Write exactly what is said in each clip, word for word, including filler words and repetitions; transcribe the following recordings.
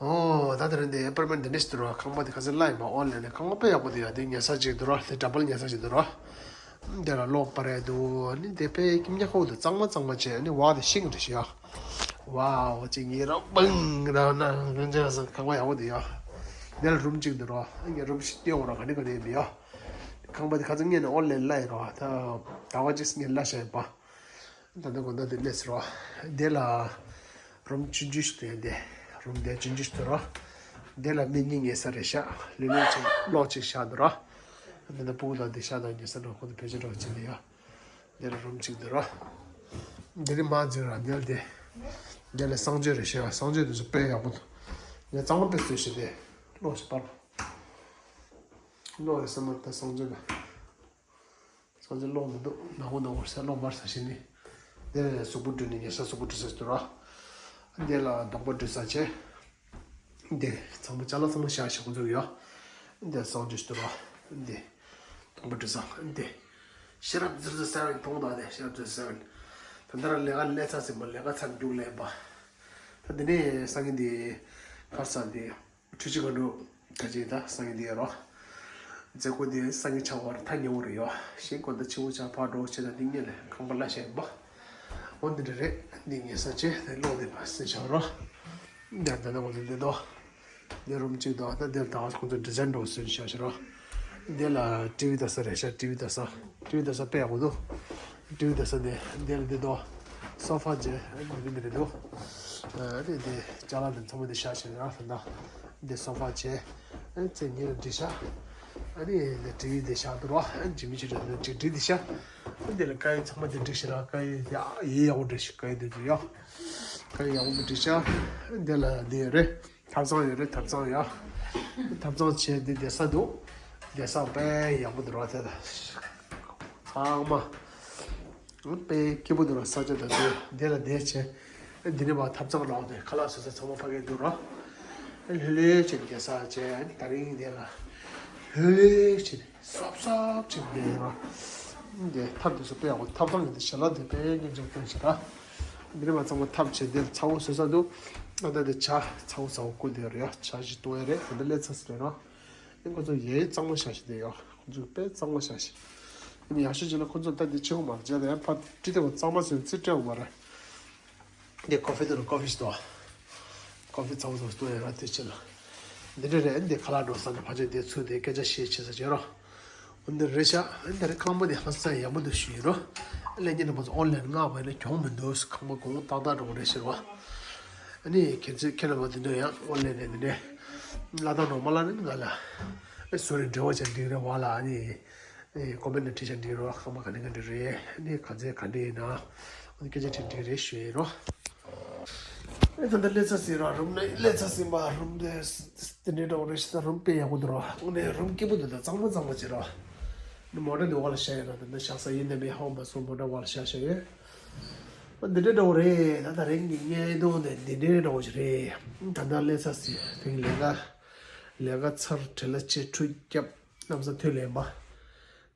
ཨོ་ད་དེ་རིང་འདི་ཨེ་པར་མེན་ཊི་འདི་འདྲ་ཞིག་འདུག་ར། ཁང་པ་འདི་ཁ་སང་ལབ་ཡིན་པ། ཨོན་ལན་ནས་ཁང་པ་དཔེ་ཡག་པོ་འདུག་ཡ། འདི་ཉལ་ས་ཅིག་འདུག་ར། འདི་ཌབ་བལ་ཉལ་ས་ཅིག་འདུག་ར། འདི་ལ་གློག་སྤར་ཡ་འདུག་ཨ་ནི་འདི་དཔེ་ཁྱིམ་ཉག་ཁོག་འདུག་གཙང་མ་གཙང་མ་བྱས། ཨ་ནི་ཝ་དེ་ཤིང་རེད་ཤག་ཡ། ཝའོ་ཅིག་ཉེ་རང་བང་ར་ན་རང་ཅག་ས་ཁང་པ་ཡག་པོ་འདུག་ཡ། འདི་ལ་རུམ་གཅིག་འདུག་ར། ཨ་ངས་རུམ་ཞིག་སྟོན་འོང་ར། ག་ནི་ག་ནི་མི་ཡ། ཁང་པ་འདི་ཁ་སང་ངས་ནས་ཨོན་ལན་ལབ་ཡིན་ར། ད་ཟླ་བ་གཅིག་ངས་ལབ་བཞག་ཡིན་པ། ད་ལྟ་དགོང་དག་དེ་གནས་ཟེར་བ། དེ་ལ་རུམ་ཆུང་ཆུང་ཞིག་དེ་དེ། རུམ་དེ་ཆུང་ཆུང་ཞིག་དེ་ར། དེ་ལ་མི་གཉིས་ཉལ་ས་རེད་ཤག་ལྷོད་ལྷོད་ཅིག་གློག་ཅིག་ཤར་འདུག་ར། དེ་ལ་སྤུ་གུ་དང་དེ་ཤག་དང་ཉལ་ས་འགྲོ་ཁོ་དེ་ཕལ་ཆེར་འགྲོ་ཅིག་ནས་ཡ། དེ་ལ་རུམ་གཅིག་འདུག་ར། དེ་རིང་མ་འཛིན་ར་དེ་ལ་དེ། དེ་ལ་གསང་སྤྱོད་རེད་ཤག་གསང་སྤྱོད་དེ་ཚོ་དཔེ་ཡག་པོ་འདུག་ངས་གཙང་མ་དཔེ་བཟོས་ཤག་དེ། གློག་ཞིག་སྤར། གློག་ཡོད་ས་མ་རེད་ད་གསང་སྤྱོད་ལ། སང་ཆེན་གློག་མི་འདུག་ནག་པོ་ནག་པོ་ཟེར། གློག་མར་ཟ་ཞིག་ནི། དེ་ལ་གཟུགས་པོ་བཀྲུས་ནས་ཉལ་ས། གཟུགས་པོ་བཀྲུས་ས་ཞིག་འདུག་ར། དེ་ལ་གདོང་པ་བཀྲུས་ས་བྱས། དེ་ཚང་མ་ཅ་ལག་ཚང་མ་བཞག་བཞག་ཁོང་ཚོ་ཡོད། དེ་གསང་སྤྱོད་ཞིག་འདུག་ར། དེ་གདོང་པ་བཀྲུས་ས་དེ། ཤེས་རབ་ཛིར་ཛིར་སེ་བན་མཐོང་དང་དེ་ཤེས་རབ་ཛིར་ཛིར་སེ་བན། ད་ལྟ་ར་ལས་ཀ་ལས་ཚར་ཟིན་པ། ལས་ཀ་ཚར་མཇུག་ལས་པ། ད་དེ་ནས་སང་ཉིན་དེ་ཁར་ས་དེ། འཕྲུལ་ཆས་མཁའ་འགྲུལ་ད་ཅིག་ད་སང་ཉིན་འདི་ཡོད་རོ། མཛད་སྒོ་འདི་སང་ཉིན་ཆ་བར་ཐག་ཉེ་བོ་རེད་ཡོ། ཤིང་སྒོ་འདི་ཆེ་བོ་ཆགས་ཕར་འགྲོ་བྱེད་ད་འདི་ཉིད་ལས་ཁང་པ་ལ་བཤད་པ། འོ་འདི་འདྲ་རེད། འདི་ཉལ་ས་བྱས་དེ་གློག་འདི་ཕར་སེ་བཞག་རོ། འདི་ད་ནང་ངོ་འདི་འདི་དོ། འདི་རུམ་གཅིག་དོ། ད་འདིར་ད་ཁོང་ཚོ་ཌི་ཛའིན་འགྲོ་སོན་བྱ་ཞིག་རོ། འདི་ལ་ཊི་ཝི་ལྟ་ས་རེད་ཤག་ཊི་ཝི་ལྟ་ས། ཊི་ཝི་ལྟ་ས་དཔེ་ཡག་པོ་འདུག་ཊི་ཝི་ལྟ་ས་འདི་འདི་ལ་འདི་དོ། སོ་ཕ་བྱས་འདི་འདི་རེད་འདུག་ཨ་ནི་འདི་ཅ་ལག་འདི་ཚང་མ་འདི་བཞག་བྱས་ར་ད་ལྟ་འདི་སོ་ཕ་བྱས། ཨ་ནི་ཚེ་ཉིན་ལ་འདི་བཞག་ཨ་ནི་འདི་ཊི་ཝི་འདི་བཞག་འདུག་རོ། ཨ་ནི་ཇི་མི་ཆི་རེད་འདི་ཅིག་འདི་འདི་བཞག་ཨ་ནི་འདི་ལ་ཀ་ཡི་ཚང་མ་འདི་འགྲིག་ཤག་ར། ཀ་ཡི་འདི་ཨ་ཡེ་ཡག་པོ་འགྲིག་ཤག་ཀ་ཡི་འདི་འདི་ཡོ། ཀ་ཡི་ཡག་པོ་འདི་འགྲིག་ཤག་ཨ་ནི་འདི་ལ་འདི་ཡོད་རེད། ཐབ་ཚང་ཡོད་རེད། ཐབ་ཚང་ཡ། ཐབ་ཚང་བྱས་འདི་བསྡད་ས་འདུག་བསྡད་ས་དཔེ་ཡག་པོ་འདུག་ར་དེ་ལ། ཚང་མ། དཔེ་སྐྱིད་པོ་འདུག་ར། ས་ཆ་དང་དེ་འདི་ལ་བསྡད་བྱས། འདི་ནས་མར་ཐབ་ཚང་ལོག་སྟེ་ཁ་ལག་བཟོ་ས་ཚང་མ་ཕ་གིར་འདུག་ར། ལྷོད་ལྷོད་བྱས་བསྡད་ས་བྱས་ད་རིང་འདི་ལ། ལྷོད་ལྷོད་བྱས། སོབ་སོབ་ཅིག་འདི་ཡིན་ར། འདི་ཐབ་འདི་ཚོ་དཔེ་ཡག་པོ། ཐབ་ཚང་གི་འདི་ཞལ་ལག་འདི་དཔེ་སྙིང་རྗེ་པོ་སྟོན་ཞིག་ར། འདི་ནས་མར་ཚང་མ་ཐབ་བྱས་འདིར་ཚ་བོ་བཟོས་ས་འདུག་ཨ་ད་འདི་ཇ་ཚ་བོ་ཚ་བོ་བསྐོལ་བསྡད་ཡོད་རེད་ཡ། ཇ་ཞིག་བཏུང་ཡ་རེད། ད་འདི་སླེབས་ཚར་ཟེར་རེད་ར། ཨ་ཁོ་ཚོ་ཡ་གཙང་མ་བཞག་བཞག་བསྡད་ཡོད། ཁོ་ཚོ་དཔེ་གཙང་མ་བཞག་བཞག་ཨ་ནི་ཡག་ཤོས་བྱས་ན་ཁོ་ཚོ་ད་འདི་ཕྱི་ཁོག་མར་བྱས་ད་ཡང་ཕར་བཀྲུས་ཏེ་གཙང་མ་བཟོས་ཙི་སྤྲད་དགོས་པ་རེད། འདི་ཀོ་ཕི་འདུག་ན་ཀོ་ཕི་ཞིག་འཐུང་། ཀོ་ཕི་ཚ་བོ་ཚ་བོ་འཐུང་ཡ་ར་དེ་ཕྱི་ལ། འདི་འདྲ་རེད། འདི་ཁ་ལག་འགྲོ་ས་ནས་ཕར་ཕྱོགས་དེ་ཚུར་དེ་སྐད་ཆ་བཤད་བྱེད་ས་བྱེད་རོགས། འདི་རེད་ཤག་འདི་རེད། ཁང་པ་འདི་ཧང་སང་ཡག་པོ་འདུག་ཞུ་ཡིན་རོགས། ལས་ཉིན་ནས་ང་ཚོ་ཨོན་ལན་མངགས་པ་ཡིན་ན་གྱོང་མི་འདུག་ཁང་པ་གོང་ཏག་ཏག་འགྲོ་གི་རེད་ཟེར་བ། ཨ་ནི་ཁྱེད་ཚོས་ཁྱེད་རྣམ་པ་དེ་འདྲ་ཡང་ཨོན་ལན་ནས་འདི་འདྲ་གླ་དང་འགྲོ་མ་གླ་ནི་ང་ལ་ཨེ་སོ་རི་འབྲེལ་བ་བྱས་འདི་རེད་བ་ལ། ཨ་ནི་ཨེ་ཀོ་མེན་ཊི་བྲིས་བྱས་འདི་རེད་བ། ཁང་པ་ག་ནས་ག་འདྲ་རེད། ཨ་ནི་ག་ཚད་ག་འདྲ་ཡིན་ན། ཨ་ནི་སྐད་ཆ་དྲིས་འདི་རེད་ཞུ་ཡིན་རོགས། ཨེ་ད་ལྟ་སླེབས་ཚར་ཟིན་ར། རུམ་ནས་སླེབས་ཚར་ཟིན་པ། རུམ་དེ་དེ་འདྲའི་འདྲ་བོ་རེད་ཤག་རུམ་དཔེ་ཡག་པོ་འདུག་ར། དངོས་གནས་རུམ་སྐྱིད་པོ་འདུག་ད་གཙང་མ་གཙང་མ་བྱས་ར། འདི་མོ་ཊ་འདི་འོག་ལ་བཞག་ཡོད་ར། ད་ལྟ་བཞག་ས་ཡིན་ནམ་མིན་ཧ་གོ་མ་སོང་། མོ་ཊ་འོག་ལ་བཞག་བཞག་ཡོད། ཨ་འདི་འདྲའི་འདྲ་བོ་རེད། ད་ད་རིང་གི་བརྙན་ཐུང་དེ་འདི་འདྲའི་འདྲ་བོ་ཞིག་རེད། ད་ལྟ་སླེབས་ཚར་ཟིན། དེ་ལས་ཀ་ལས་ཀ་ཚར། བྲེལ་བ་ཆེ། ཁྲུས་བརྒྱབ། གནམ་ས་ཐོན་ལེན་པ།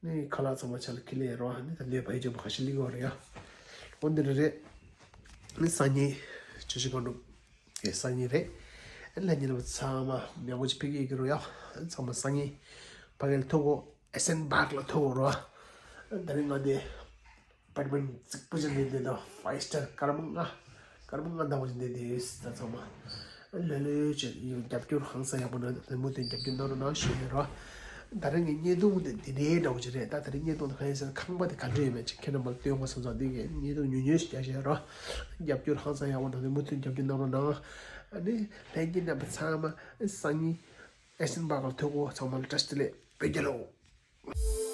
ནི་ཁ་ལག་ཚང་མ་ཆ་ལ་ཁྱེར་ལེ་རོ། ནི་ད་ལོས་བ་ཡི་ཅོ་མ་ཁ་ཤས་ལིང་བ་རེད་ཡ། འོ་འདི་རེད་རེད། ནི་སང་ཉིན་ཆུ་བཞི་སྒང་དྲུག་གི་སང་ཉིན་རེད། ཨ་ལས་ཉིན་ལ་ཚང་མ་མྱང་པོ་ཅིག་ཕེབས་ཀྱི་ཡོད་ཀྱི་རོ་ཡ། ཚང་མ་སང་ཉིན་ཕ་གིར་ཐུག་གོ། ཨེ་སན་བྷག་ལ་ཐུག་གོ་རོ། ད་རིང་ང་འདི་ཨ་པར་ཊི་མེན་ཊི་རྫིག་པོ་ཅིག་འདི་འདི་ད་ཕའི་སི་ཊར་སྐར་མ་ལྔ། སྐར་མ་ལྔ་འདྲ་བོ་ཅིག་འདི་འདི་ཡོད་ད་ཚང་མ། ལྷོད་ལྷོད་བྱས་ཡོད། རྒྱབ་སྐྱོར་ཧང་སང་ཡག་པོ་གནང་། མུ་མཐུད་རྒྱབ་སྐྱོར་གནང་རོགས་གནང་ཞུ་ཡིན་རོ། ད་རིང་གི་བརྙན་ཐུང་འདི་འདི་འདྲའི་འདྲ་བོ་ཅིག་རེད། ད་ད་རིང་བརྙན་ཐུང་འདི་གང་ཡིན་ཟེར་ན་ཁང་པ་འདི་ག་འདྲ་ཡོད་མེད་ཅིག་ཁྱེད་རྣམ་པར་སྟོན་དགོས་བསམ་ཙང་འདི་གའི་བརྙན་ཐུང་ཉུང་ཉུང་ཞིག་རྒྱག་བཞིན་ཡོད་རོ། རྒྱབ་སྐྱོར་ཧང་སང་ཡག་པོ་གནང་། མུ་མཐུད་རྒྱབ་སྐྱོར་གནང་རོགས་གནང་། ཨ་ནི་ལྷན་རྒྱས་རྣམ་པ་ཚང་མ་སང་ཉིན་ཨེ་སན་བྷག་ལ་ཐུག་གོ། ཚང་མ་ལ་བཀྲ་ཤིས་བདེ་ལེགས། བོད་རྒྱལ་ལོ།